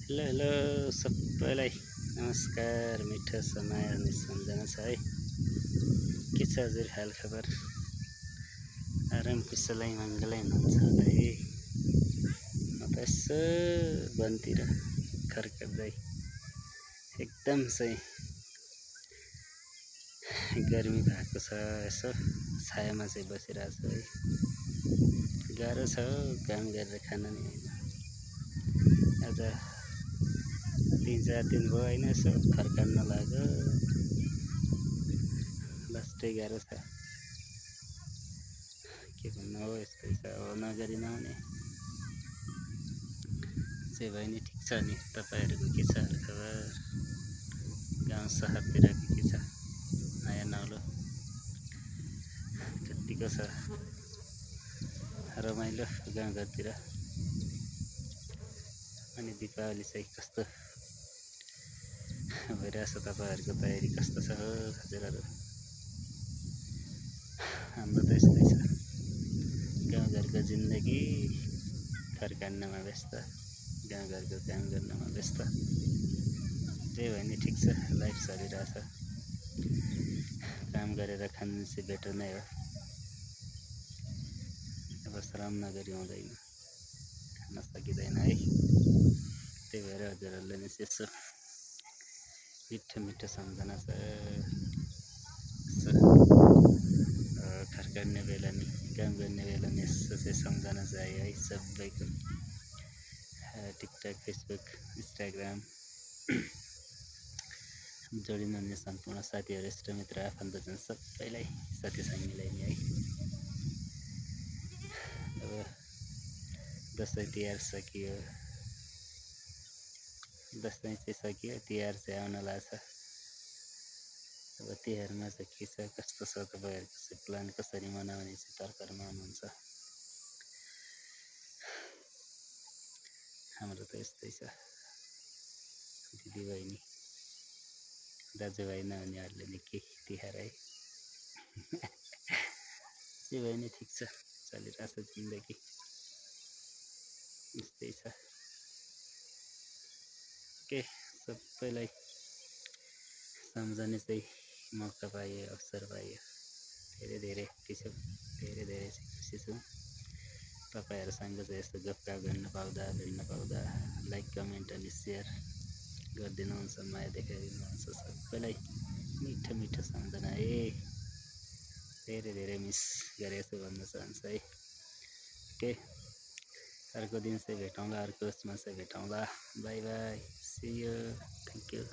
Hello hello सबैलाई नमस्कार। मिठो समय अनि सम्झना छ है। के छ हजुर हाल खबर? आराम कुशलै मङ्गलै हुनुहुन्छ होला है। म त यसो वनतिर खर्कँदै एकदम चाहिँ गर्मी भएको छ, यसो छायामा चाहिँ बसिरहेको छु है। गाह्रो छ काम गरेर खान नि होइन। आज 3-4 दिन भयो होइन, यसो फर्कन्न लाग्यो। लास्टै गाह्रो छ, के भन्नु हो, यस्तै छ हो, नगरी नहुने। जे भए नि ठिक छ नि। तपाईँहरूको के छ हाल खबर? गाउँ सहरतिरको के छ नयाँ नौलो? कतिको छ रमाइलो गाउँघरतिर? अनि दीपावली चाहिँ कस्तो भइरहेछ? तपाईँहरूको तयारी कस्तो छ हो हजुरहरू? हाम्रो त यस्तै छ, गाउँघरको जिन्दगी फर्कन्नमा व्यस्त, गाउँघरको काम गर्नमा व्यस्त। जे भयो नि ठिक छ, लाइफ चलिरहेछ। काम गरेर खानु चाहिँ बेटर नै हो। अब श्रम नगरी हुँदैन, खान सकिँदैन है। त्यही भएर हजुरहरूले नि यसो मिठो मिठो सम्झना छ। फर्कने बेला नि, काम गर्ने बेला नि यसो चाहिँ सम्झना चाहियो है सबैको। टिकटक, फेसबुक, इन्स्टाग्राम जोडिनुहुने सम्पूर्ण साथीहरू, इष्टमित्र, आफन्तजन सबैलाई साथीसङ्गीलाई नि है। अब दसैँ तिहार सकियो, दसैँ चाहिँ सकियो, तिहार चाहिँ आउन लाग्छ। अब तिहारमा चाहिँ के छ, कस्तो छ तपाईँहरूको चाहिँ प्लान? कसरी मनाउने चाहिँ तर्करमा हुनुहुन्छ? हाम्रो त यस्तै छ। दिदीबहिनी दाजुभाइ नहुनेहरूले नि के तिहार है। जे भए नि ठिक छ, चलिरहेछ जिन्दगी, यस्तै छ। के सबैलाई सम्झने चाहिँ मौका पाइयो, अवसर पाइयो। धेरै धेरै खुसी छु, धेरै धेरै चाहिँ खुसी छु। तपाईँहरूसँग चाहिँ यस्तो गफगाफ गर्न पाउँदा, भेट्न पाउँदा, लाइक, कमेन्ट अनि सेयर गरिदिनुहुन्छ, माया देखाइदिनुहुन्छ। सबैलाई मिठो मिठो सम्झना है। धेरै धेरै मिस गरेको छु भन्न चाहन्छु है। ओके, अर्को दिन चाहिँ भेटौँला, अर्को उसमा चाहिँ भेटौँला। Bye bye, see you, thank you.